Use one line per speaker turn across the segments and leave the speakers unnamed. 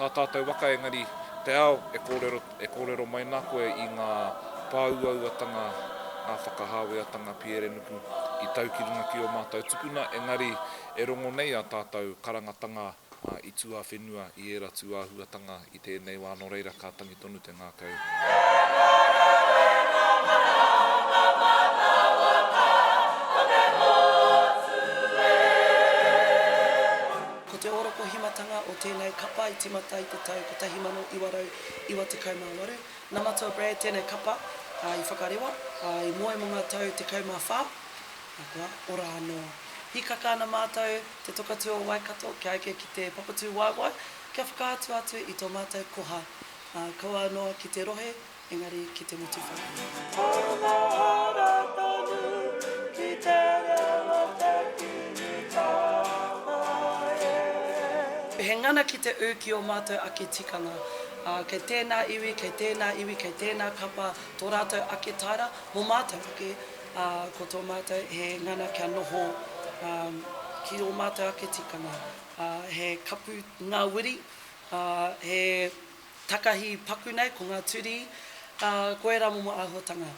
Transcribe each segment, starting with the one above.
Tā tātou waka engari te ao e kōrero, e kōrero mai nā koe i ngā pāuauatanga, ngā whakahāweatanga pierenuku i tau ki runga ki ō mātou tupuna, engari e rongo nei a tātou karangatanga i tuawhenua i ērā tūāhuatanga i tēnei wā, nō reira ka tangi tonu te ngākau.
E kore koe ngā mana, ngā manawatā o te motu e.
Ko te orokohimatanga o tēnei kapa i tīmata i te tau 1998. Nā Matua Brad tēnei kapa i whakarewa, i moe mō ngā tau 14, ā, kua ora anō. Hīkaka ana mātou, Te Tokatū o Waikato, kia eke ki te Papatūwaewae, kia whakaatu atu i tō mātou koha, ā, kaua noa ki te rohe, engari ki te motu whānui.
Tōna ora tonu ki te reo o te Kīngitanga e.
He ngana ki te ū ki ō mātou ake tikanga. Ā, kei tēnā iwi, kei tēnā iwi, kei tēnā kapa tō rātou ake taera, mō mātou ake, ā, ko tō mātou he ngana kia noho, ā, ki ō mātou ake tikanga. Ā, he kapu ngā wiri, ā, he. Takahi paku nei, ko ngā turi, ā, ko ērā momo āhuatanga.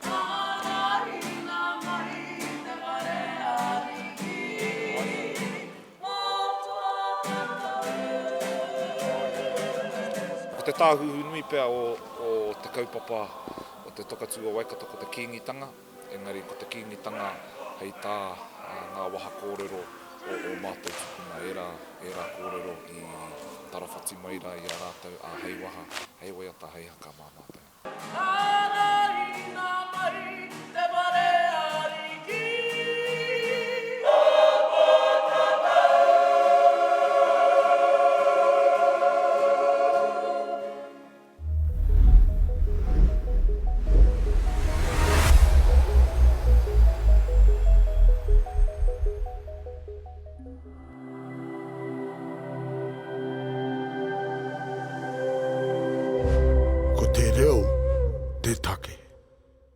Ārahina mai te whare ariki, Matua tātou.
Ko te tāhuhu nui pea o te kaupapa o te Tokatū o Waikato ko te Kīngitanga. Engari ko te Kīngitanga hei tā ngā waha kōrero o ō mātou tupuna, ērā, ērā kōrero i tarawhati mai rā i a rātou, ā, hei waha, hei waiata, hei haka mā mātou.